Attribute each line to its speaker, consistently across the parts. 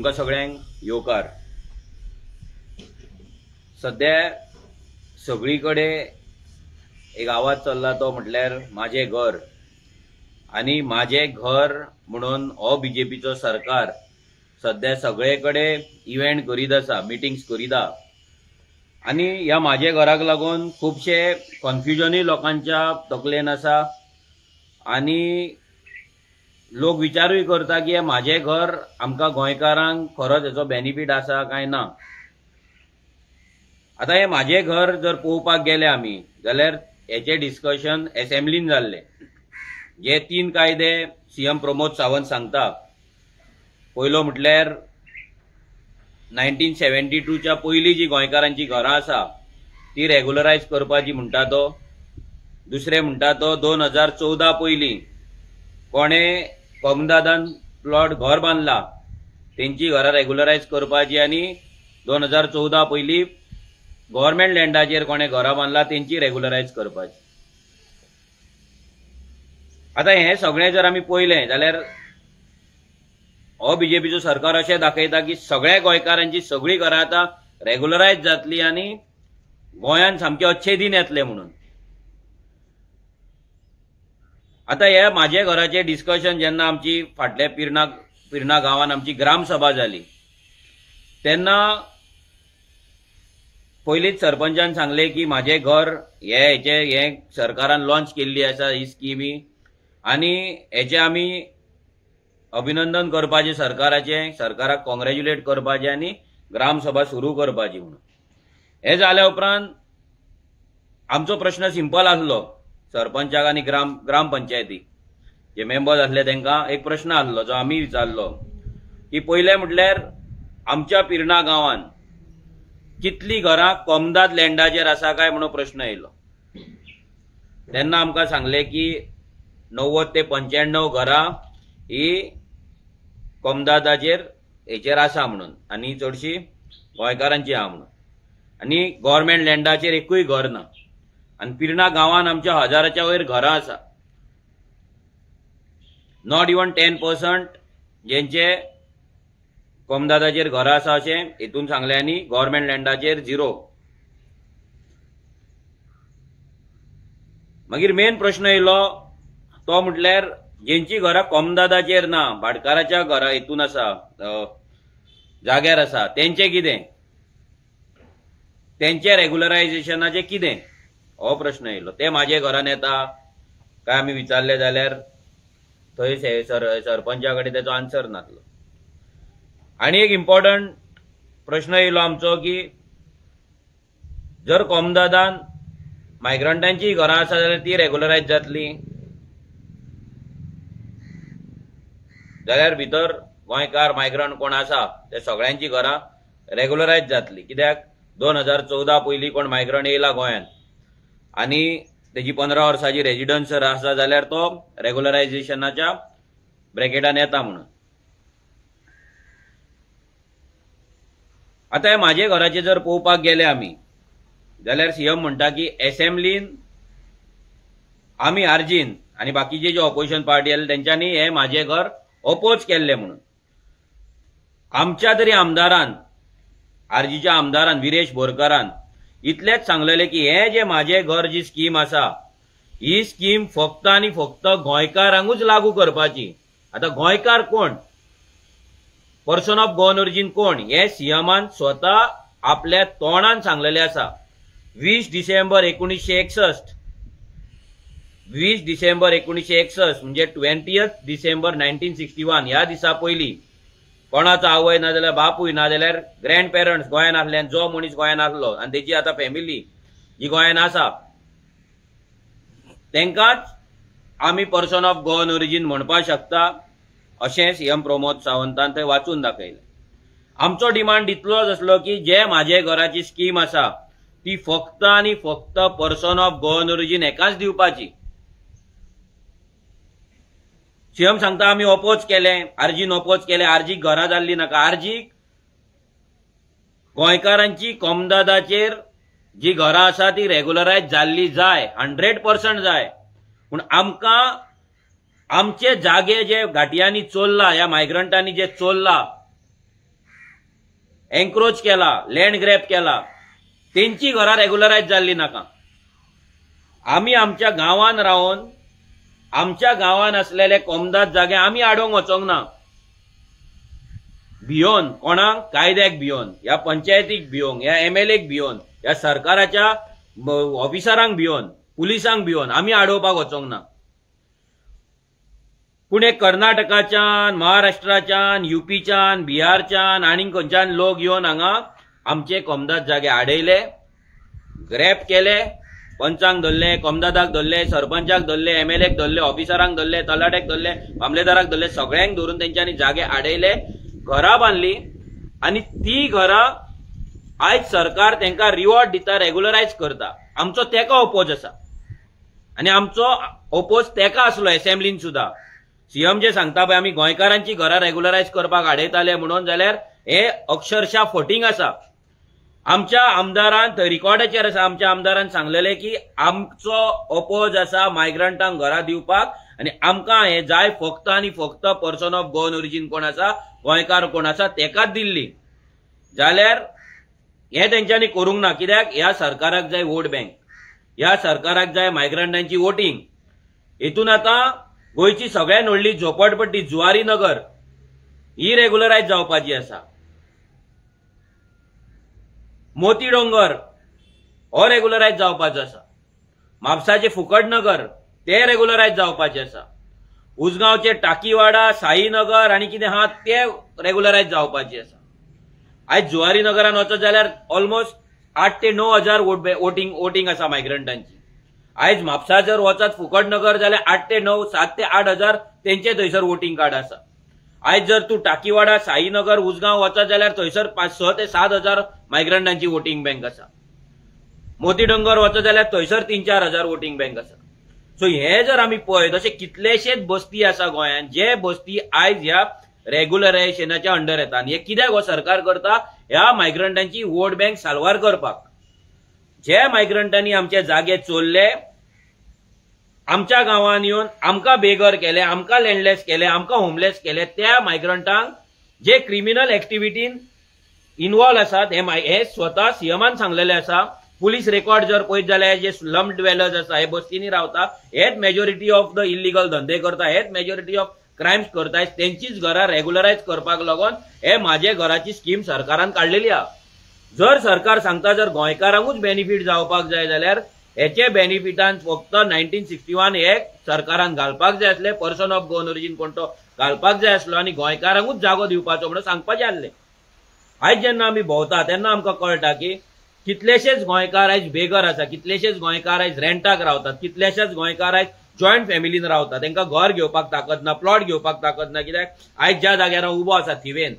Speaker 1: तुमकां सगळ्यांक येवकार. सध्या सगळी कडेन एक आवाज चल्ला तो म्हटल्यार माझे घर, आनी माझे घर म्हणून हो बीजेपीचो सरकार सध्या सगळे कडेन इव्हेंट करीत आसा, मिटिंग्स करीत आसा. आनी ह्या माझे घराक लागून खुबशे कन्फ्युजनूय लोकांच्या तकलेन आसा आनी लोक विचारूय करता की माझे घर आमकां गोंयकारांक खरोच हेचो बेनिफीट आसा काय ना. आतां हे माझे घर जर पळोवपाक गेले आमी जाल्यार हेचे डिस्कशन एसेंब्लीन जाल्ले. जे तीन कायदे सीएम प्रमोद सावंत सांगता, पयलो म्हटल्यार 1972च्या पयलीं जी गोंयकारांची घरां आसा ती रेगुलरायज करपाची म्हणटा तो. दुसरें म्हणटा तो 2014 पयलीं कोणे कोमदादान प्लॉट घर बांदला तेंची घरां रेगुलरायज करपाची आनी 2014 पयलीं गव्हर्मेंट लँडाचेर कोणे घरां बांदला तेंची रेगुलरायज करपाची. आतां हें सगळें जर आमी पळयलें जाल्यार हो बीजेपीचो सरकार अशें दाखयता की सगळ्या गोंयकारांची सगळीं घरां आतां रेगुलरायज जातली आनी गोंयांत सामके अच्छे दिन येतले म्हणून. आतां हे माझे घराचें डिस्कशन जेन्ना आमची फाटल्या पिर्णा गांवांत आमची ग्रामसभा जाली तेन्ना पयलींच सरपंचान सांगलें की माझे घर हे हेचे हे सरकारान लॉन्च केल्ली आसा ही स्किमी आनी हेचे आमी अभिनंदन करपाचें सरकाराचें, सरकाराक कॉंग्रेच्युलेट करपाचें आनी ग्रामसभा सुरू करपाची म्हणून. हें जाल्या उपरांत आमचो प्रश्न सिंपल आसलो सरपंचाक आनी ग्रामपंचायतीक जे मेंबर्स आसले तांकां एक प्रश्न आसलो जो आमी विचारलो की पयलें म्हटल्यार आमच्या पिर्णा गांवांत कितलीं घरां कोमदाद लँडाचेर आसा काय म्हणून प्रश्न येयलो. तेन्ना आमकां सांगलें की 90 ते 95 घरां ही कोमदादाचेर हेचेर आसा म्हणून आनी चडशी गोंयकारांची आहा म्हणून आनी गव्हर्मेंट लँडाचेर एकूय घर ना आनी पिर्णा गांवांत आमच्या हजाराच्या वयर घरां आसा. Not even 10% जेंचे कोमदादाचेर घरां आसा अशें हेतून सांगलें आनी गव्हर्मेंट लँडाचेर 0. मागीर मेन प्रश्न येयलो तो म्हटल्यार जेंची घरां कोमदादाचेर ना, भाटकाराच्या घरा हितून आसा, जाग्यार आसा, तेंचें कितें, तेंचें रेगुलरायजेशनाचें कितें, हो प्रश्न येयलो. ते माझे घरान येता काय आमी विचारले जाल्यार थंय सरपंचा कडेन तेचो आन्सर नासलो. आनी एक इम्पॉर्टंट प्रश्न येयलो आमचो की जर कोमदादान मायग्रंटांची घरां आसा जाल्यार ती रेगुलरायज जातली जाल्यार भितर गोंयकार मायग्रंट कोण आसा ते सगळ्यांची घरां रेगुलरायज जातली. कित्याक 2014 पयलीं कोण मायग्रंट येयला गोंयांत आनी तेजी 15 वर्सांची रेजिडन्स जर आसा जाल्यार तो रेगुलरायजेशनाच्या ब्रॅकेटान येता म्हणून. आतां हे माझे घराचें जर पळोवपाक गेले आमी जाल्यार सीएम म्हणटा की एसेंब्लीन आमी आरजीन आनी बाकीचे जे ऑपोजिशन पार्टी आसले तेंच्यांनी हे माझे घर ओपोज केल्ले म्हणून. आमच्या तरी आमदारान, आरजीच्या आमदारान विरेश बोरकारान इतलेंच सांगलेलें की हे जे माझे घर जी स्कीम आसा ही स्कीम फक्त आनी फक्त गोंयकारांकूच लागू करपाची. आतां गोंयकार कोण, पर्सन ऑफ गोवन ओरिजीन कोण, हे सीएमान स्वता आपल्या तोंडान सांगलेलें आसा. 20 डिसेंबर 1961, 20 डिसेंबर 1961 म्हणजे 20 डिसेंबर 1961 ह्या दिसा पयलीं कोणाचो आवय ना जाल्यार बापूय ना जाल्यार ग्रँड पेरंट्स गोंयांत आसले आनी जो मनीस गोंयांत आसलो आनी तेजी आतां फॅमिली जी गोंयांत आसा तेंकांच आमी पर्सन ऑफ गोवन ओरिजीन म्हणपाक शकता अशें सीएम प्रमोद सावंतान थंय वाचून दाखयलें. आमचो डिमांड इतलोच आसलो की जे माझे घराची स्कीम आसा ती फक्त आनी फक्त पर्सन ऑफ गोवन ओरिजीन हेकाच दिवपाची. सीएम सांगता आमी ओपोज केलें, आरजीन ओपोज केलें, आरजीक घरां जाल्लीं नाका. आरजीक गोंयकारांची कोमदादाचेर जी घरां आसा ती रेगुलरायज जाल्ली जाय, 100% जाय. पूण आमकां आमचे जागे जे घाटयांनी चोरला, ह्या मायग्रंटांनी जे चोरला एन्क्रोच केला, लँड ग्रॅब केला, तेंची घरां रेगुलरायज जाल्ली नाका. आमी आमच्या गांवान रावन आमच्या गांवान आसलेले कोमदाद जागे आमी आडोवंक वचोंक ना. भियोन कोणाक? कायद्याक भियोन, ह्या पंचायतीक भियोन, ह्या एमएलएक भियोन, ह्या सरकाराच्या ऑफिसरांक भियोन, पुलिसांक भियोन आमी आडोवपाक वचोंक ना. पूण हे कर्नाटकाच्यान, महाराष्ट्राच्यान, युपीच्यान, बिहारच्यान आनी खंयच्यान लोक येवन हांगा आमचे कोमदाद जागे आडयले, ग्रॅब केले, पंचांक धरले, कोमदादाक धरले, सरपंचाक धरले, एमएलएक धरले, ऑफिसरांक धरले, तलाट्याक धरले, मामलेदाराक धरले, सगळ्यांक धरून तेंच्यांनी जागे आडयले, घरां बांदली आनी ती घरां आयज सरकार तेंकां रिवॉर्ड दिता, रेगुलरायज करता. आमचो तेका ओपोज आसा आनी आमचो ओपोज तेका आसलो एसेंब्लीन सुद्दां. सीएम जे सांगता पळय आमी गोंयकारांची घरां रेगुलरायज करपाक आडयताले म्हणून, जाल्यार हे अक्षरशा फटींग आसा. आमच्या आमदारान थंय रिकॉर्डाचेर आसा, आमच्या आमदारान सांगलेले की आमचो ओपोज आसा मायग्रंटांक घरां दिवपाक आनी आमकां हे जाय फक्त आनी फक्त पर्सन ऑफ गोवन ओरिजीन कोण आसा, गोंयकार कोण आसा तेकाच दिल्ली. जाल्यार हे तेंच्यांनी करूंक ना. कित्याक? ह्या सरकाराक जाय वोट बँक, ह्या सरकाराक जाय मायग्रंटांची वोटींग. हेतून आतां गोंयची सगळ्यान व्हडली झोपडपट्टी जुवारी नगर ही रेगुलरायज जावपाची आसा. मोती डोंगर हो रेगुलरायज जावपाचो आसा. म्हापसाचे फुकट नगर ते रेगुलरायज जावपाचे आसा. उजगांवचे टाकीवाडा, साईनगर आनी कितें आहा ते रेगुलरायज जावपाचे आसा. आयज जुवारी नगरान वचत जाल्यार ऑलमोस्ट 8 ते 9 हजार वोटींग आसा मायग्रंटांची. आयज म्हापसा जर वचत फुकट नगर जाल्यार 8 ते 9, 7 ते 8 हजार तेंचे थंयसर वोटींग कार्ड आसा. आयज जर तूं टाकीवाडा, साईनगर, उजगांव वचत जाल्यार थंयसर 5, 6 ते 7 हजार मायग्रंटांची वोटींग बँक आसा. मोती डोंगर वचत जाल्यार थंयसर 3-4 हजार वोटींग बँक आसा. सो हे जर आमी पळयत अशे कितलेशेच बस्ती आसा गोंयांत जे बस्ती आयज ह्या रेगुलरायजेशनाच्या अंडर येता. आनी हे कित्याक हो सरकार करता? ह्या मायग्रंटांची वोट बँक साल्वार करपाक. जे मायग्रंटांनी आमचे जागे चोरले, आमच्या गांवांत येवन आमकां बेघर केले, आमकां लँडलेस केले, आमकां होमलेस केले, त्या मायग्रंटांक जे क्रिमिनल एक्टिविटीन इन्वॉल्व आसात हे स्वता सीएमान सांगलेले आसा. पुलीस रेकॉर्ड जर पळयत जाल्यार जे स्लम ड्वेलर्स आसा, हे बस्तींनी रावता, हेच मेजॉरिटी ऑफ the illegal धंदे करता, हेच मेजॉरिटी ऑफ क्रायम्स करता, तेंचीच घरां रेगुलरायज करपाक लागून हे माझे घराची स्कीम सरकारान काडलेली आसा. जर सरकार सांगता जर गोंयकारांकूच बेनिफीट जावपाक जाय जाल्यार हेचे बेनिफिटान फक्त 1961 हे सरकारान घालपाक जाय आसले, पर्सन ऑफ गोवन ओरिजीन कोण तो घालपाक जाय आसलो आनी गोंयकारांकूच जागो दिवपाचो म्हणून सांगपाचें आसलें. आयज जेन्ना आमी भोंवता तेन्ना आमकां कळटा की कितलेशेच गोंयकार आयज बेघर आसा, कितलेशेच गोंयकार आयज रेंटाक रावतात, कितलेशेच गोंयकार आयज जॉयंट फॅमिलीन रावतात, तांकां घर घेवपाक ताकद ना, प्लॉट घेवपाक ताकद ना. कित्याक आयज ज्या जाग्यार हांव उबो आसा थिवेन,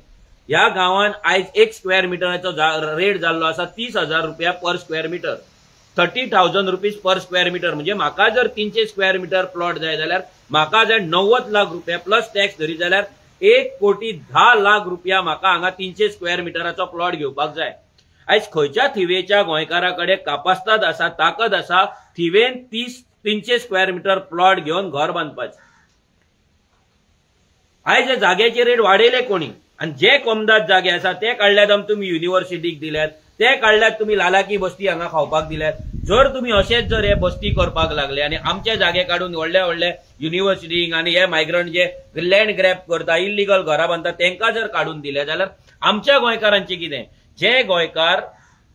Speaker 1: ह्या गांवान आयज 1 स्क्वेअर मिटराचो रेट जाल्लो आसा 30,000 रुपया per square metre, 30,000 rupees per square metre. म्हणजे म्हाका जर 300 स्क्वेअर मिटर प्लॉट जाय जाल्यार म्हाका जर 90 लाख रुपया प्लस टॅक्स धरी जाल्यार 1,10,00,000 रुपया म्हाका हांगा 300 स्क्वेअर मिटराचो प्लॉट घेवपाक जाय. आयज खंयच्या थिवेच्या गोंयकारा कडेन कापास्ताद आसा, ताकद आसा थिवेन 300 स्क्वेअर मिटर प्लॉट घेवन घर बांदपाचें? आयज हे जाग्याचे रेट वाडयले कोणी? आनी जे कोमदाद जागे आसा ते काडल्यात आमी तुमी युनिव्हर्सिटीक दिल्यात, ते काडल्यात तुमी लालाकी बस्ती हांगा खावपाक दिल्यात. जर तुमी अशेंच जर हे बस्ती करपाक लागले आनी आमचे जागे काडून व्हडले व्हडले युनिव्हर्सिटींक आनी हे मायग्रंट जे लँड ग्रॅब करता, इल्लिगल घरां बांदता तेंकां जर काडून दिले जाल्यार आमच्या गोंयकारांचें कितें? जे गोंयकार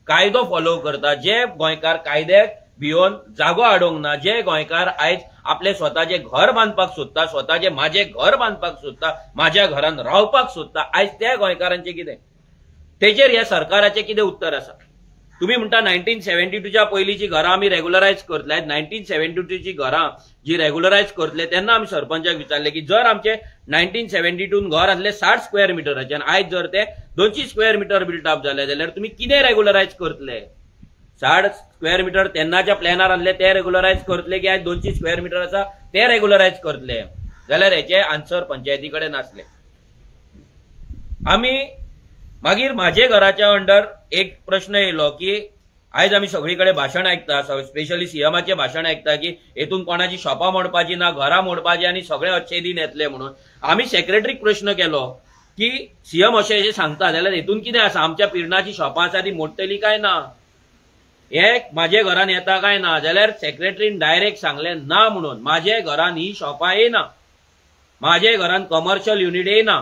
Speaker 1: कायदो फॉलो करता, जे गोंयकार कायद्याक भियोन जागो हाडूंक ना, जे गोंयकार आयज आपले स्वताचे घर बांदपाक सोदता, स्वताचे माझे घर बांदपाक सोदता, माझ्या घरान रावपाक सोदता, आयज त्या गोंयकारांचें कितें? तेचेर ह्या सरकाराचें कितें उत्तर आसा? तुम्ही म्हणटा 1972च्या पयलींची घरां आमी रेगुलरायज करतले. 1972ची घरां जी रेगुलरायज करतले तेन्ना आमी सरपंचाक विचारले की जर आमचे 1972 घर आसले 60 स्क्वेअर मिटराचे आनी आयज जर ते 200 स्क्वेअर मिटर बिल्ट अप जाले जाल्यार तुमी कितें रेगुलरायज करतले? 60 स्क्वेअर मिटर तेन्नाच्या प्लॅनार आसले ते रेगुलरायज करतले की आयज 200 स्क्वेअर मिटर आसा ते रेगुलरायज करतले? जाल्यार हेचे आन्सर पंचायती कडेन नासले. आमी मागीर माझे घराच्या अंडर एक प्रश्न येयलो की आयज आमी सगळी कडेन भाशण आयकता, स्पेशली सीएमाचें भाशण आयकता की हेतून कोणाची शॉपां मोडपाची ना, घरां मोडपाची आनी सगळे अच्छे दिन येतले म्हणून. आमी सेक्रेटरीक प्रश्न केलो की सीएम अशें अशें सांगता जाल्यार हेतून कितें आसा, आमच्या पिर्णाची शॉपां आसा ती मोडटली काय ना, हे म्हाजे घरान येता काय ना, जाल्यार सेक्रेटरीन डायरेक्ट सांगलें ना म्हणून म्हाजे घरान ही शॉपां येना, म्हाजे घरान कमर्शियल युनिट येना.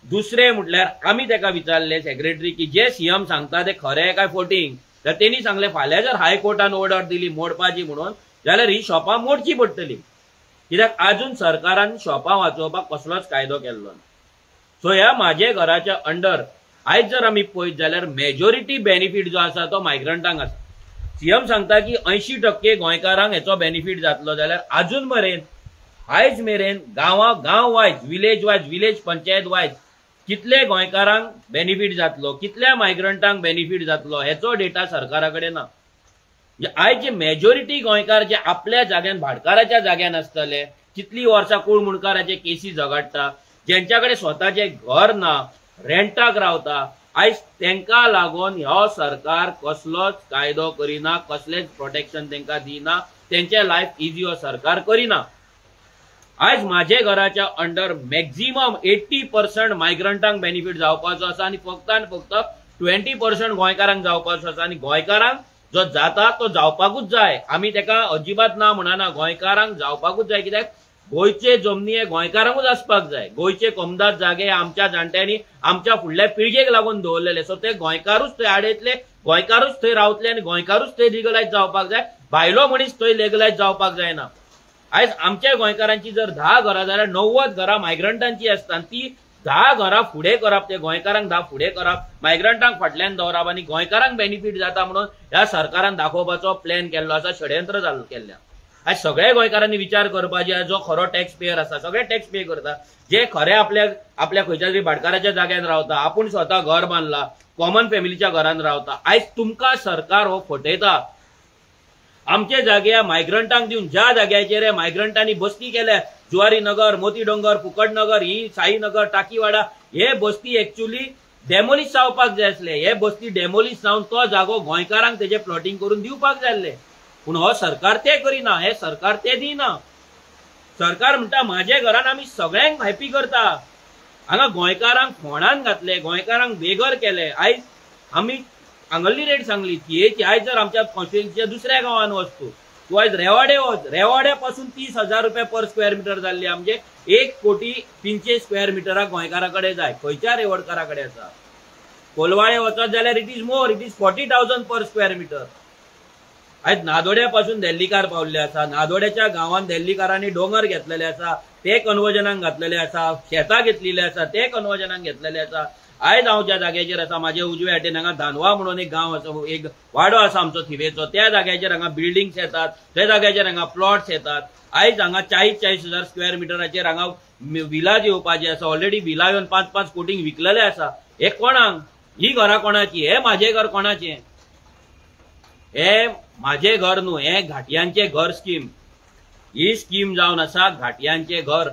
Speaker 1: दुसरें म्हटल्यार आमी तेका विचारलें सेक्रेटरी की जे सीएम सांगता ते खरें काय फोटींग, तर तेणी सांगलें फाल्यां जर हायकोर्टान ऑर्डर दिली मोडपाची म्हणून जाल्यार ही शॉपां मोडची पडटली, कित्याक आजून सरकारान शॉपां वाचोवपाक कसलोच कायदो केल्लो ना. सो ह्या म्हाजे घराच्या अंडर आयज जर आमी पळयत जाल्यार मेजॉरिटी बेनिफीट जो आसा तो मायग्रंटांक आसा. सीएम सांगता की 80% गोंयकारांक हेचो बेनिफीट जातलो, जाल्यार आजून मेरेन आयज मेरेन गांवा गांव wise, village wise, village panchayat wise कितले गोंयकारांक बेनिफीट जातलो, कितल्या मायग्रंटांक बेनिफीट जातलो हेचो डेटा सरकारा कडेन ना. आयज जे मेजॉरिटी गोंयकार जे आपल्या जाग्यान भाटकाराच्या जाग्यान आसतले, कितली वर्सां कुळमुणकाराचे केसी झगडटा, जेंच्या कडेन स्वताचें घर ना, रेंटाक रावता, आयज तेंकां लागून हो सरकार कसलोच कायदो करिना, कसलेच प्रोटेक्शन तेंकां दिना, तेंचें लायफ इजी हो सरकार करिना. आयज म्हाजे घराच्या अंडर मॅक्झिमम 80% मायग्रंटांक बेनिफीट जावपाचो आसा आनी फक्त आनी फक्त 20% गोंयकारांक जावपाचो आसा. आनी गोंयकारांक जो जाता तो जावपाकूच जाय, आमी तेका अजिबात ना म्हणना, गोंयकारांक जावपाकूच जाय, कित्याक गोंयचे जमनी हे गोंयकारांकूच आसपाक जाय. गोंयचे कोमदाद जागे आमच्या जाणट्यांनी आमच्या फुडल्या पिळगेक लागून दवरलेले, सो ते गोंयकारूच थंय आडयतले, गोंयकारूच थंय रावतले आनी गोंयकारूच थंय लिगलायज जावपाक जाय, भायलो मनीस थंय लिगलायज जावपाक जायना. आयज आमच्या गोंयकारांची जर 10 घरां जाल्यार 90 घरां मायग्रंटांची आसता, ती 10 घरां फुडें करप, ते गोंयकारांक 10 फुडें करप, मायग्रंटांक फाटल्यान दवरप आनी गोंयकारांक बेनिफीट जाता म्हणून ह्या सरकारान दाखोवपाचो प्लॅन केल्लो आसा, षडयंत्र केल्लें. आयज सगळ्या गोंयकारांनी विचार करपाचे, जो खरो टॅक्स पेयर आसा, सगळे टॅक्स पे करता, जे खरे आपल्या आपल्या खंयच्या तरी भाटकाराच्या जाग्यान रावता, आपूण स्वता घर बांदला, कॉमन फॅमिलीच्या घरान रावता, आयज तुमकां सरकार हो फटयता. आमचे जागे मायग्रंटांक दिवन ज्या जाग्याचेर मायग्रंटांनी बस्ती केल्या, जुवारी नगर, मोती डोंगर, फुकट नगर, ही साई नगर, टाकीवाडा, हे बस्ती एक्चुअली डेमोलिश जावपाक जाय आसले, हे बस्ती डेमोलिश जावन तो जागो गोंयकारांक तेजे प्लॉटिंग करून दिवपाक जाय आसले, पूण हो सरकार ते करिना, हे सरकार ते दिना. सरकार म्हणटा म्हाजे घरान आमी सगळ्यांक हॅपी करता, हांगा गोंयकारांक फोंडान घातले, गोंयकारांक बेगर केले. आयज आमी हांगल्ली रेट सांगली थियेची, आयज जर आमच्या कॉन्स्टिट्युएन्सीच्या दुसऱ्या गांवान वच तूं, तूं आयज रेवाडे वच, रेवाड्या पासून 30,000 रुपया पर स्क्वेअर मिटर जाल्ली, आमचे 1,45 स्क्वेअर मिटराक गोंयकारा कडेन जाय, खंयच्या रेवडकारा कडेन आसा. कोलवाळे वचत जाल्यार it is more, it is 40,000 per square metre. आयज नादोड्या पासून देल्लीकार पावल्ले आसा, नादोड्याच्या गांवान देल्लीकारांनी दोंगर घेतलेले आसा, ते कन्वर्जनाक घातलेले आसा, शेतां घेतलेली आसा, ते कन्वर्जनाक घेतलेले आसा. आयज हांव ज्या जाग्याचेर आसा, म्हाजे उजव्या हाटेन हांगा धानवा म्हणून एक गांव आसा, एक वाडो आसा आमचो थिवेचो, त्या जाग्याचेर हांगा बिल्डिंग्स येतात, त्या जाग्याचेर हांगा प्लॉट्स येतात. आयज हांगा 40-40 हजार स्क्वेअर मिटराचेर हांगा विलाज येवपाचे आसा, ऑलरेडी विला येवन 5-5 कोटींक विकलेले आसा. हे कोणाक, ही घरां कोणाची, हे म्हाजें घर कोणाचें, हे म्हाजें घर न्हू, हे घाटयांचें घर स्कीम. ही स्कीम जावन आसा घाटयांचें घर,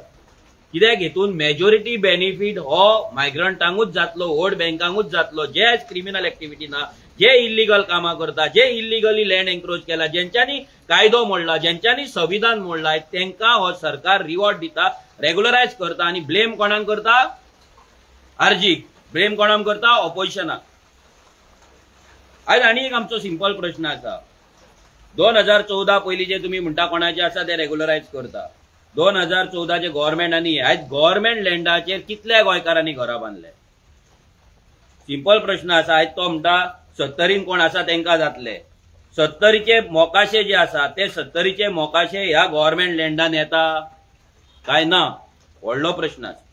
Speaker 1: कित्याक हेतून मेजॉरिटी बेनिफीट हो मायग्रंटांकूच जातलो, व्हड बँकांकूच जातलो, जे आयज क्रिमिनल एक्टिविटी ना, जे इल्लिगल कामां करता, जे इल्लिगली लँड एन्क्रोच केला, जेंच्यांनी कायदो मोडला, जेंच्यांनी संविधान मोडला, तेंकां हो सरकार रिवॉर्ड दिता, रेगुलरायज करता. आनी ब्लेम कोणाक करता? आरजीक. ब्लेम कोणाक करता? ऑपोजिशनाक. आयज आनी एक आमचो सिंपल प्रश्न आसा, 2014 पयलीं जे तुमी म्हणटा कोणाचे आसा ते रेगुलरायज करता, 2014चे गव्हर्मेंट आनी आयज गव्हर्मेंट लँडाचेर कितल्या गोंयकारांनी घरां बांदले? सिंपल प्रश्न आसा. आयज तो म्हणटा सत्तरीन कोण आसा तेंकां जातले, सत्तरीचे मोकाशे जे आसा ते सत्तरीचे मोकाशे ह्या गव्हर्मेंट लँडान येता काय ना, व्हडलो प्रश्न आसा.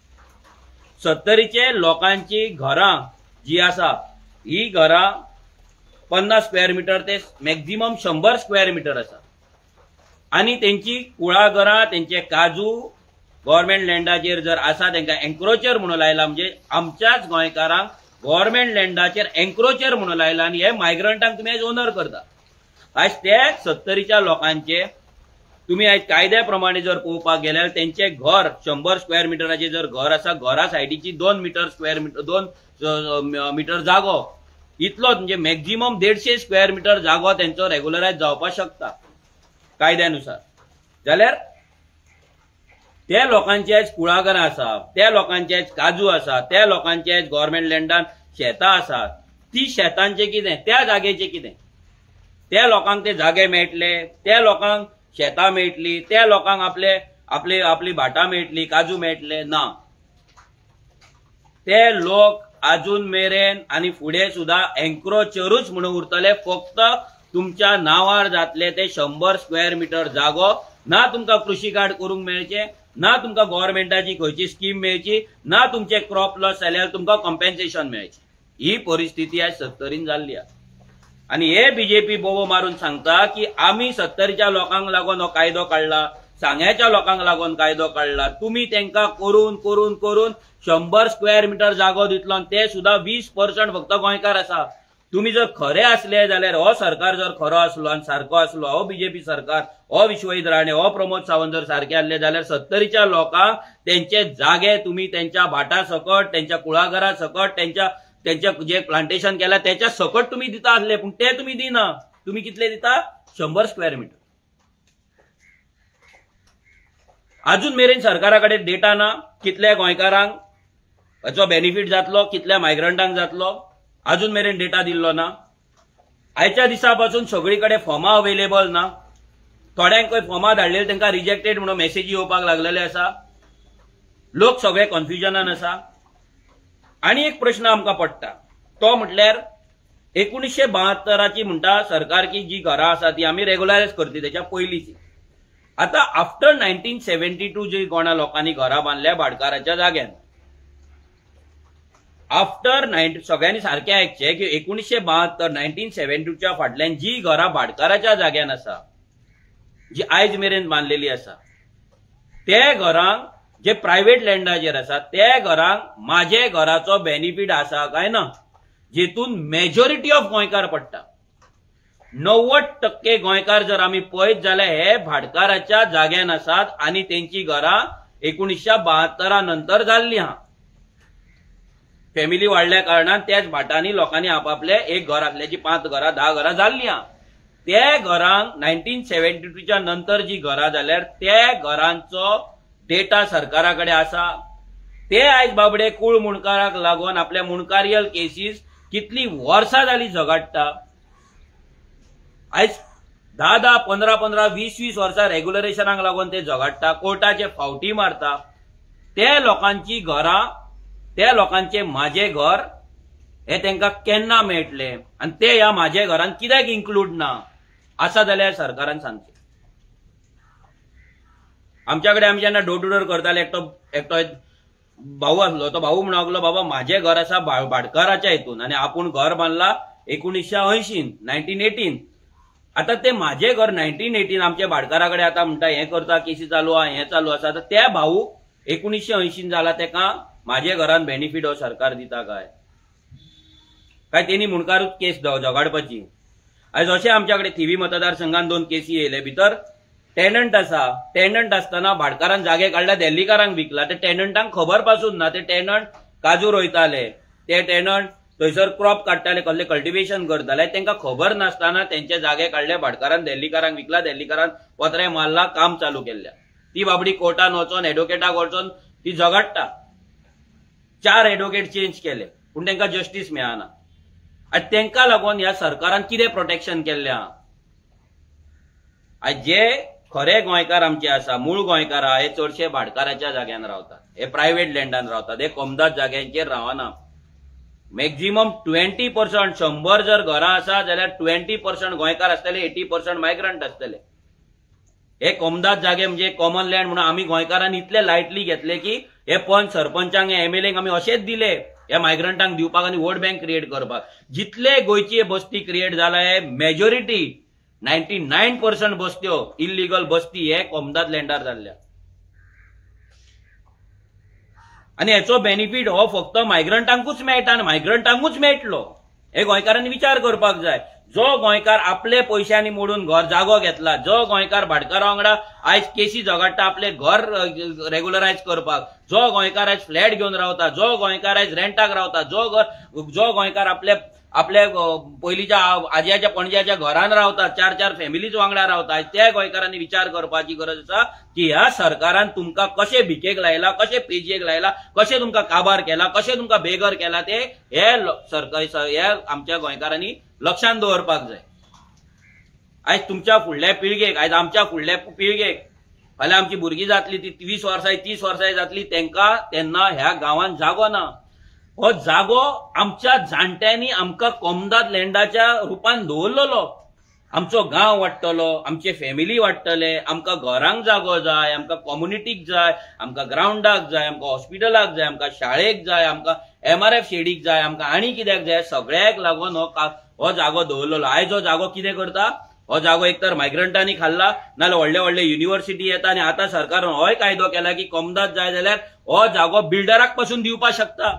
Speaker 1: सत्तरीचे लोकांची घरां जी आसा ही घरां 50 स्क्वेअर मिटर ते मॅक्झिमम 100 स्क्वेअर मिटर आसा, आनी तेंची कुळागरां, तेंचे काजू गव्हर्मेंट लँडाचेर जर आसा तेंकां एन्क्रोचर म्हणून लायला, म्हणजे आमच्याच गोंयकारांक गव्हर्मेंट लँडाचेर एन्क्रोचर म्हणून लायला आनी हे मायग्रंटांक तुमी आयज ओनर करता. आयज ते सत्तरीच्या लोकांचे तुमी आयज कायद्या प्रमाणे जर पळोवपाक गेल्यार तेंचे घर 100 स्क्वेअर मिटराचें जर घर आसा, घरा सायडीची 2 मिटर स्क्वेअर मिटर 2 मिटर जागो इतलोच, म्हणजे मॅक्झिमम 150 स्क्वेअर मिटर जागो तेंचो रेगुलरायज जावपाक शकता कायद्यानुसार. जाल्यार त्या लोकांचे आयज कुळागरां आसा, त्या लोकांचे आयज काजू आसा, त्या लोकांचे आयज गव्हर्मेंट लँडान शेतां आसात. ती शेतांचें कितें, त्या जागेचें कितें? त्या लोकांक ते जागे मेळटले, त्या लोकांक शेतां मेळटली, त्या लोकांक आपले आपली आपली भाटां मेळटली, काजू मेळटले ना. ते लोक अजून मेरेन आनी फुडें सुद्दां एन्क्रोचरूच म्हणून उरतले. फक्त तुमच्या नांवार जातले ते 100 स्क्वेअर मिटर जागो ना तुमकां कृषी कार्ड करूंक मेळचें ना, तुमकां गव्हर्मेंटाची खंयची स्कीम मेळची ना, तुमचे क्रॉप लॉस जाल्यार तुमकां कॉम्पेन्सेशन मेळचें. ही परिस्थिती आयज सत्तरीन जाल्ली आसा. आनी हे बीजेपी बोबो मारून सांगता की आमी सत्तरीच्या लोकांक लागून हो कायदो काडला, सांग्याच्या लोकांक लागून कायदो काडला, तुमी तांकां करून करून करून 100 स्क्वेअर मिटर जागो दितलो आनी ते सुद्दां 20% फक्त गोंयकार आसा. तुमी जर खरे आसले जाल्यार, हो सरकार जर खरो आसलो आनी सारको आसलो, हो बीजेपी सरकार, हो विश्वजीत राणे, हो प्रमोद सावंत जर सारके आसले जाल्यार सत्तरीच्या लोकांक तेंचे जागे तुमी तेंच्या भाटा सकट, तेंच्या कुळागरा सकट, तेंच्या तेंच्या जे प्लांटेशन केला तेच्या सकट तुमी दिता आसले, पूण ते तुमी दिना. तुमी कितले दिता? 100 स्क्वेअर मिटर. अजून मेरेन सरकारा कडेन डेटा ना कितल्या गोंयकारांक हाचो बेनिफीट जातलो, कितल्या मायग्रंटांक जातलो, अजून मेरेन डेटा दिल्लो ना. आयच्या दिसा पासून सगळी कडेन फॉर्मां अवेलेबल ना. थोड्यांक फॉर्मां धाडलेली तांकां रिजेक्टेड म्हणून मेसेजी येवपाक लागलेले आसा. लोक सगळे कन्फ्युजनान आसा. आनी एक प्रश्न आमकां पडटा तो म्हटल्यार 1972 म्हणटा सरकार की जी घरां आसा ती आमी रेगुलरायज करतली तेच्या पयलींची. आतां आफ्टर 1972 जी कोणा लोकांनी घरां बांदल्या भाटकाराच्या जाग्यान, आफ्टर सगळ्यांनी सारकें आयकचें की 1972 1972च्या फाटल्यान जी घरां भाटकाराच्या जाग्यान आसा, जी आयज मेरेन बांदलेली आसा, ते घरांक जे प्रायव्हेट लँडाचेर आसा ते घरांक माझे घराचो बेनिफीट आसा काय ना, जेतून मेजॉरिटी ऑफ गोंयकार पडटा. 90% गोंयकार जर आमी पळयत जाल्यार हे भाटकाराच्या जाग्यान आसात आनी तेंची घरां 1972 नंतर जाल्ली आहा. फॅमिली वाडल्या कारणान त्याच भाटांनी लोकांनी आपापले एक घर आसल्याची 5 घरां 10 घरां जाल्ली आहा. ते घरांक 1972च्या नंतर जी घरां जाल्यार त्या घरांचो डेटा सरकारा कडेन आसा. ते आयज बाबडे कूळ मुणकाराक लागून आपल्या मुणकारियल केसीस कितली वर्सां जाली झगडटा. आयज 10 10 15 15 20 20 वर्सां रेग्युलरेशनाक लागून ते झगडटा, कोर्टाचे फावटी मारता. ते लोकांची घरां, ते लोकांचे माझे घर हे तांकां केन्ना मेळटले आनी ते ह्या माझे घरान कित्याक इन्क्लूड ना आसा जाल्यार सरकारान सांगचें. आमच्या कडेन आमी जेन्ना डोर टू डोर करताले, एकटो एकटो भाऊ आसलो, तो भाऊ म्हणूंक लागलो, बाबा माझें घर आसा भाटकाराच्या हितून आनी आपूण घर बांदला 1980 1918. आतां ते माझें घर 1918 आमच्या भाटकारा कडेन आतां म्हणटा हें करता, केसी चालू आहा, हें चालू आसा. आतां त्या भाऊ 1980 जाला, तेका माझे घरान बेनिफीट हो सरकार दिता काय काय तेणी मुणकारूच केस झगाडपाची. आयज अशें आमच्या कडेन थिवी मतदारसंघान 2 केसी येयले, भितर टेनंट आसा, टेनंट आसतना भाटकारान जागे काडल्या, दिल्लीकारांक विकला, ते टेनंटांक खबर पासून ना. ते टेनंट काजू रोयताले, ते टेनंट थंयसर क्रॉप काडटाले, कसले कल्टिवेशन करताले, तांकां खबर नासतना तेंचे जागे काडले, भाटकारान दिल्लीकारांक विकला, दिल्लीकारान पत्रे मारला, काम चालू केल्ल्या. ती बाबडी कोर्टान वचोन एडवोकेटाक वचोन ती झगडटा. 4 एडवोकेट चेंज केले पूण तांकां जस्टीस मेळना. आनी तांकां लागून ह्या सरकारान कितें प्रोटेक्शन केल्लें आहा? आयज जे खरे गोंयकार आमचे आसा, मूळ गोंयकार आहा, हे चडशे भाटकाराच्या जाग्यान रावतात, हे प्रायव्हेट लँडान रावतात, हे कोमदाद जाग्यांचेर रावना. मॅक्झिमम 20%, 100 जर घरां आसा जाल्यार 20% गोंयकार आसतले, 80% मायग्रंट आसतले. हे कोमदाद जागे म्हणजे कॉमन लँड म्हणून आमी गोंयकारांनी इतले लायटली घेतले की हे पंच सरपंचांक एमएलएंक आमी अशेंच दिले ह्या मायग्रंटांक दिवपाक आनी वोट बँक क्रिएट करपाक. जितले गोंयची बस्ती क्रिएट जाला हे मेजॉरिटी 99% बस्त्यो इल्लिगल बस्ती हे कोमदाद लँडार जाल्ल्या. आनी हेचो बेनिफीट हो फक्त मायग्रंटांकूच मेळटा आनी मायग्रंटांकूच मेळटलो हे गोंयकारांनी विचार करपाक जाय. जो गोंयकार आपले पयशांनी मोडून घर जागो घेतला, जो गोंयकार भाटकारा वांगडा आयज केसी झगडटा आपले घर रेगुलरायज करपाक, जो गोंयकार आयज फ्लॅट घेवन रावता, जो गोंयकार आयज रेंटाक रावता, जो गोंयकार आपले आपल्या पयलींच्या आजयाच्या पणज्याच्या घरान रावतात, 4-4 फॅमिलीज वांगडा रावतात. त्या गोंयकारांनी विचार करपाची गरज आसा की ह्या सरकारान तुमकां कशें भिकेक लायला, कशें पेजेक लायला, कशें तुमकां काबार केला, कशें तुमकां बेघर केला ते हे सरकारी हे आमच्या गोंयकारांनी लक्षांत दवरपाक जाय. आयज तुमच्या फुडल्या पिळगेक, आयज आमच्या फुडल्या पिळगेक, फाल्यां आमची भुरगीं जातली ती 20 वर्सां 30 वर्सां जातली, तेंकां तेन्ना ह्या गांवांत जागो ना. हो जागो आमच्या जाणट्यांनी आमकां कोमदाद लँडाच्या रुपान दवरलेलो. आमचो गांव वाडटलो, आमचे फॅमिली वाडटले, आमकां घरांक जागो जाय, आमकां कम्युनिटीक जाय, आमकां ग्रावंडाक जाय, आमकां हॉस्पिटलाक जाय, आमकां शाळेक जाय, आमकां एमआरएफ शेडीक जाय, आमकां आनी कित्याक जाय, सगळ्याक लागून हो जागो दवरलेलो. आयज हो जागो कितें करता? हो जागो एक तर मायग्रंटांनी खाल्ला, नाजाल्यार व्हडले व्हडले युनिव्हर्सिटी येता. आनी आतां सरकारान होय कायदो केला की कोमदाद जाय जाल्यार हो जागो बिल्डराक पासून दिवपाक शकता.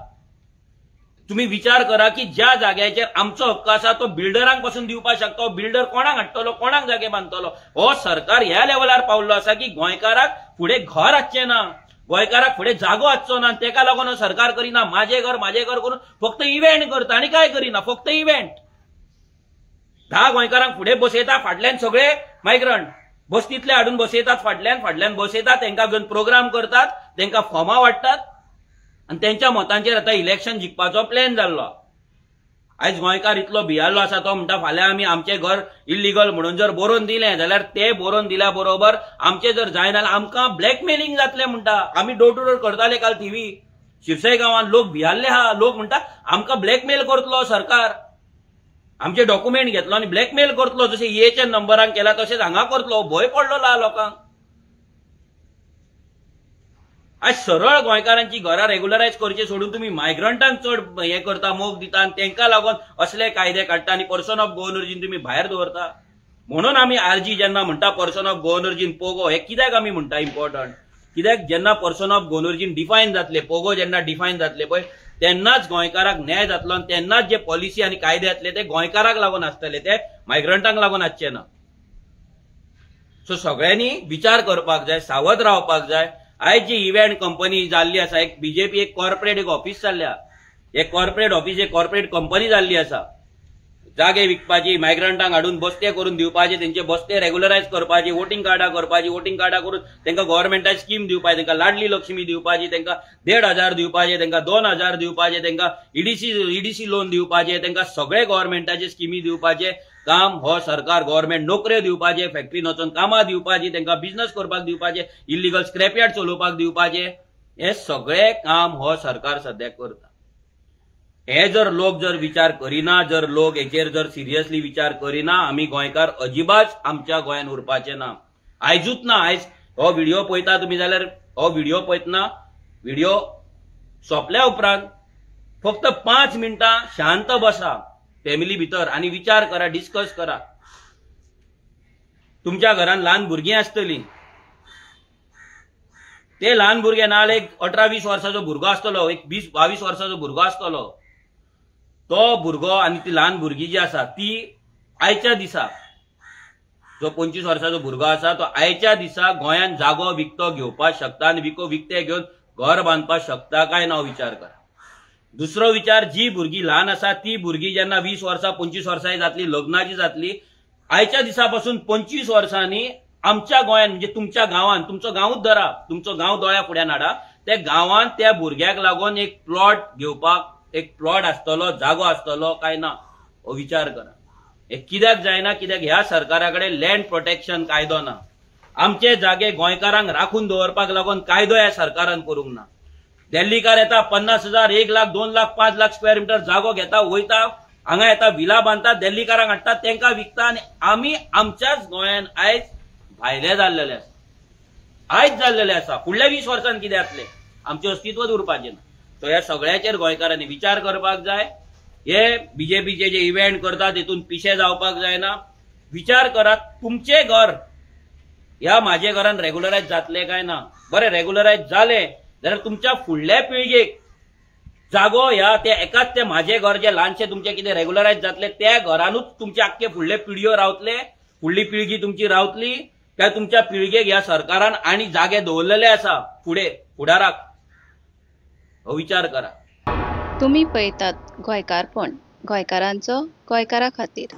Speaker 1: तुम्ही विचार करा की ज्या जाग्याचेर आमचो हक्क आसा तो बिल्डरांक पासून दिवपाक शकता. बिल्डर कोणाक हाडटलो, कोणाक जागे बांदतलो? हो सरकार ह्या लेवलार पावल्लो आसा की गोंयकाराक फुडें घर आसचें ना, गोंयकाराक फुडें जागो आसचो ना. तेका लागून हो सरकार करिना. माझे घर माझे घर करून फक्त इव्हेंट करता आनी काय करिना, फक्त इव्हेंट. 10 गोंयकारांक फुडें बसयता, फाटल्यान सगळे मायग्रंट बस्तींतले हाडून बसयतात, फाटल्यान फाटल्यान बसयतात, तेंकां घेवन प्रोग्राम करतात, तेंकां फॉर्मां वाडटात आनी तेंच्या मतांचेर आतां इलेक्शन जिखपाचो प्लॅन जाल्लो. आयज गोंयकार इतलो भियाल्लो आसा, तो म्हणटा फाल्यां आमी आमचें घर इल्लिगल म्हणून जर बरोवन दिलें जाल्यार ते बरोवन दिल्या बरोबर आमचें जर जायना जाल्यार आमकां ब्लॅकमेलिंग जातलें म्हणटा. आमी डोर टू डोर करताले काल थिवी शिरसाय गांवांत, लोक भियाल्ले आहा. लोक म्हणटा आमकां ब्लॅकमेल करतलो सरकार, आमचे डॉक्युमेंट घेतलो आनी ब्लॅकमेल करतलो, जशें ईएचएन नंबरांक केला तशेंच हांगा करतलो. भंय पडलेलो आहा लोकांक. आज सरळ गोंयकारांची घरां रेगुलरायज करचे सोडून तुम्ही मायग्रंटांक चड हे करता, मोग दिता आनी तेंकां लागून असले कायदे काडटा आनी पर्सन ऑफ गोवन ओरिजीन तुम्ही भायर दवरता. म्हणून आमी आरजी जेन्ना म्हणटा person of Goan origin POGO, हे कित्याक आमी म्हणटा इम्पॉर्टंट? कित्याक जेन्ना person of Goan origin define जातले, पोगो जेन्ना डिफायन जातले पळय, तेन्नाच गोंयकाराक न्याय जातलो आनी तेन्नाच जे पॉलिसी आनी कायदे जातले ते गोंयकाराक लागून आसतले, ते मायग्रंटांक लागून आसचे ना. सो सगळ्यांनी विचार करपाक जाय, सावध रावपाक जाय. आयज जी इव्हेंट कंपनी जाल्ली आसा, एक बीजेपी एक कॉर्पोरेट एक ऑफिस जाल्ल्या, एक कॉर्पोरेट ऑफिस, एक कॉर्पोरेट कंपनी जाल्ली आसा. जागे विकपाची, मायग्रंटांक हाडून बस्ते करून दिवपाचे, तेंचे बस्ते रेगुलरायज करपाचे, वोटिंग कार्डां करपाची, वोटिंग कार्डां करून तेंकां गव्हर्मेंटाची स्कीम दिवपाची, तेंकां लाडली लक्ष्मी दिवपाची, तेंकां 1500 दिवपाचे, तेंकां 2000 दिवपाचे, तेंकां ईडीसी लोन दिवपाचे, तेंकां सगळे गव्हर्मेंटाचे स्किमी दिवपाचे काम हो सरकार. गव्हर्मेंट नोकऱ्यो दिवपाचे, फॅक्टरीन वचून कामां दिवपाची, तेंकां बिझनस करपाक दिवपाचे, इल्लिगल स्क्रॅपयार्ड चलोवपाक दिवपाचे, हे सगळे काम हो सरकार सद्याक करता. हे जर लोक जर विचार करिना, जर लोक हेचेर जर सिरियसली विचार करिना, आमी गोंयकार अजिबात आमच्या गोंयान उरपाचे ना. आयजूच ना, आयज हो व्हिडिओ पळयता तुमी जाल्यार हो व्हिडिओ पळयतना व्हिडिओ सोंपल्या उपरांत फक्त 5 मिनटां शांत बसा फॅमिली भितर आनी विचार करा, डिस्कस करा. तुमच्या घरान ल्हान भुरगीं आसतलीं, ते ल्हान भुरगे ना एक 18-20 वर्साचो भुरगो आसतलो, एक 20-22 वर्साचो भुरगो आसतलो, तो भुरगो आनी ती ल्हान भुरगीं जी आसा ती आयच्या दिसा, जो 25 वर्साचो भुरगो आसा तो आयच्या दिसा गोंयांत जागो विकतो घेवपाक शकता आनी विकते घेवन घर बांदपाक शकता काय ना विचार करा. दुसरो विचार, जी भुरगीं ल्हान आसा ती भुरगीं जेन्ना 20 वर्सां 25 वर्सां जातली, लग्नाची जातली, आयच्या दिसा पासून 25 वर्सांनी आमच्या गोंयांत म्हणजे तुमच्या गांवांत, तुमचो गांवूच धरा, तुमचो गांव दोळ्या फुड्यान हाडा, त्या गांवांत त्या भुरग्याक लागून एक प्लॉट घेवपाक एक प्लॉट आसतलो, जागो आसतलो काय ना हो विचार करा. हे कित्याक जायना? कित्याक ह्या सरकारा कडेन लँड प्रोटेक्शन कायदो ना. आमचे जागे गोंयकारांक राखून दवरपाक लागून कायदो ह्या सरकारान करूंक ना. दिल्लीकार येता, 50,000, 1 लाख, 2 लाख, 5 लाख स्क्वेअर मिटर जागो घेता, वयता, हांगा येता, विला बांदता, दिल्लीकारांक हाडटा, तेंकां विकता आनी आमी आमच्याच गोंयान आयज भायले जाल्लेले आसा, आयज जाल्लेले आसा. फुडल्या 20 वर्सांत कितें जातलें? आमचें अस्तित्वच उरपाचें ना. सो ह्या सगळ्याचेर गोंयकारांनी विचार करपाक जाय. हे बीजेपीचे जे इव्हेंट करता तेतून पिशे जावपाक जायना. विचार करात, तुमचें घर ह्या माझे घरान रेगुलरायज जातलें काय ना? बरें, रेगुलरायज जालें जाल्यार तुमच्या फुडल्या पिळगेक जागो ह्या त्या एकाच ते माझे घर जे ल्हानशें तुमचें कितें रेगुलरायज जातलें त्या घरानूच तुमचे आख्खे फुडले पिळग्यो रावतले, फुडली पिळगी तुमची रावतली काय तुमच्या पिळगेक ह्या सरकारान आनी जागे दवरलेले आसा फुडें फुडाराक, हो विचार करा.
Speaker 2: तुम्ही पळयतात गोंयकारपण. गोंयकारांचो, गोंयकारां खातीर.